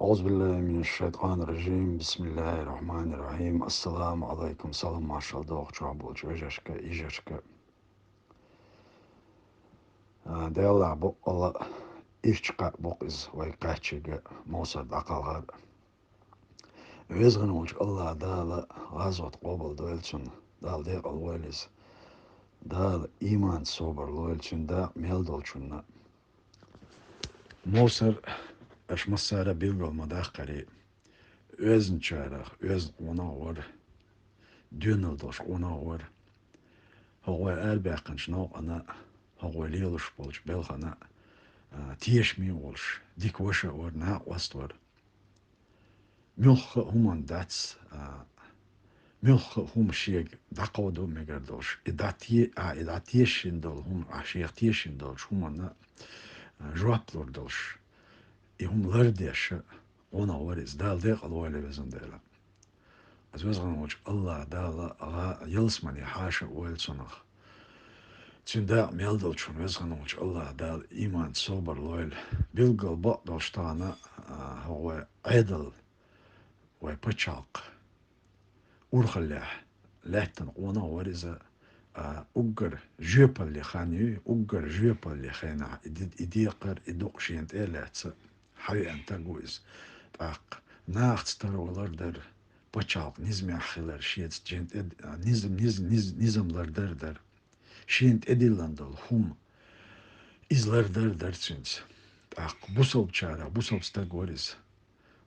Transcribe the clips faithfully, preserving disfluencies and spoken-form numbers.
أعوذ بالله من الشيطان الرجيم. بسم الله الرحمن الرحيم. السلام عليكم. Салам-маршалла догӀу чохь болчу вежаршка, йижаршка. А, Делахь боккъала ирча кхаъ бу-кх иза вай кхаьччига, Мовсар дӀакхалхар. Веза-воккха волчу АллахӀ Дала гӀазот къобалдойла цунна, Дала декъала войла иза. Дала ийман, собар лойла цуьнан дакъа мел долчунна. Мовсар, аша массара билгал ма-даккхара, оьзначарах оьзна къонах а вара, доьналла долуш къонах а вара. ХӀокху вай арабаьккхинчу новкъана, хӀокху вай лелош болчу белхана, а, тешаме а волуш, дика ваша а вара, накъост а вара. Муьлхха а хӀуманна дац, а, муьлхха а хӀума шега дӀакховдо мегар долуш, и дӀате-, а, и дӀатешийна долу хӀума, а, шех тешийна долчу хӀуманна, а, жоп лур долуш, и хӀума лардеш а къонах вара иза. Дала декъала войла, везан Дела. Аса веза-воккха волчу АллахӀ Дала гӀа-, ялсамане хьаша а войла цунах. Цуьнан дакъа мел долчунна веза-воккха волчу АллахӀ Дала ийман, собар лойла. Билггал бакъ долуш тахана, а, хӀокху вай Ӏедал, вай пачхьалкх урхаллехь лаьттина къонах а вара иза, а, уггар жоьпалле хан юй, уггар жоьпалле хенахь и ди-, и декхар, и дукъ шена тӀе а лаьцна, хьавеана стаг ву иза. ТӀаккха нахаца тара валар дара, пачхьалкх низамехь хилар, шеца шена тӀе, а, низам, низ-, низ-, низам лардар дара. Шена тӀедиллина долу хӀума иза лардар дара цуьнца. ТӀаккха бусалбачарах бусалба стаг вара иза.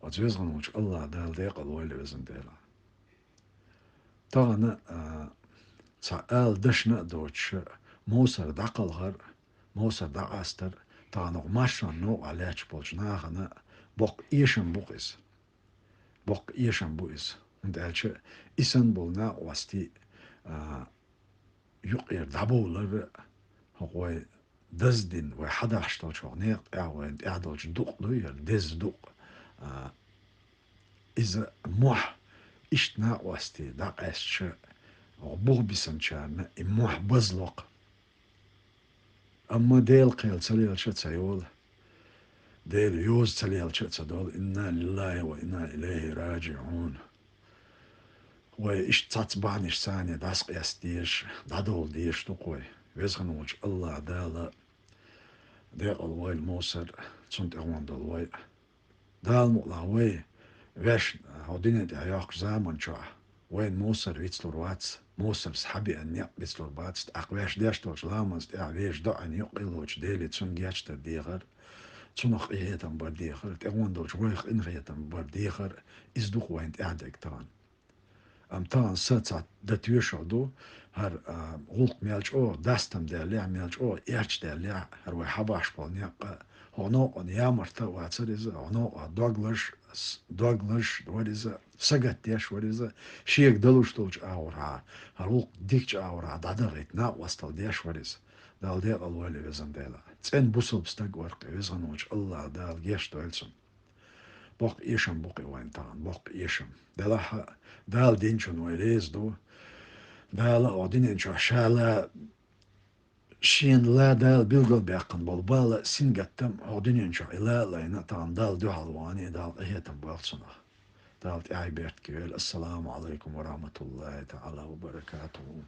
Оцу веза-воккха волчу АллахӀ Дала декъала войла, везан Дела. Тахана, а, цхьа ала дашна а доцуш, Мовсар дӀакхалхар, Мовсар дӀакъастар, тахана хӀокху маршонан новкъахь лаьтташ болчу нахана боккха эшам бу-кх иза. Боккха эшам бу иза. ХӀунда аьлча и санна болу накъостий, а, юккъера дӀабовлар а, хӀокху вай даздина, вай хьадахьаш долчу хӀокху некъа тӀехь вайна тӀехь долчу дукъ ду, яра деза дукъ. А, иза мохь иштта накъостий дӀакъаьстича, хӀокху бух бисинчарна и мохь базло-кх. Амма Делан кхел ца лелча а ца йолу, Делан йоза ца лелча а ца долу, инна лиллахӀи ва инна илайхӀи раджиӀун. Вай иштта цхьацца бахьанашца дӀасакъаста дезаш, дӀадовла дезаш ду-кх вай. Веза-воккха волчу АллахӀ Дала декъала войла Мовсар, цунна тӀегӀон долу вай. Дала мукъалахь вай, ваьш хӀокху дуьнен тӀехь йоккхучу заман чохь, вайна Мовсар вицлур вац, Мовсарца хьабеана некъ бицлур бац, тӀаккха ваьш деш долчу ламазна тӀехь вешан доӀанна юккъе лоцуш Деле цунна гечдар дехар, цунах къинхетам бар дехар, тӀегӀон долчу вайх къинхетам бар дехар, иза ду-кх вайна тӀехь дерг тахана. Амма тахана сан цхьа дан тоьшалла ду, хӀара, а, гӀуллакх мел чӀогӀа дастам даьллехь, мел чӀогӀа эрча даьллехь, хӀара вай хьабахьаш болу некъ а, хӀокху новкъана ямарта а вацара иза, хӀокху новкъахь доглаш, с-, доглаш вара иза, сагатдеш вара иза, шега далуш долчу агӀорхьа, хӀара гӀуллакх дикачу агӀорхьа дӀадахийта накъосталла деш вара иза. Дала декъала войла, везан Дела. ЦӀена бусалба стаг вара-кх и, веза-воккха волчу АллахӀ Дала гечдойла цунна. Боккха эшам бу-кх и вайна тахана, боккха эшам. Делахь а, Дала динчунна вай реза ду. Дала хӀокху дуьнен чохь ша ла, шена ла Дала билгалбаьккхина болу бала а, сингаттам а хӀокху дуьнен чохь и ла а лайна, тахана Далла дуьхьал вахана, Дала къинхетам бойла цунах. Дала тӀаьхье беркате йойла. Ассаламу Ӏалайкум ва рахьматуллахӀи таӀала ва баракатухӀу.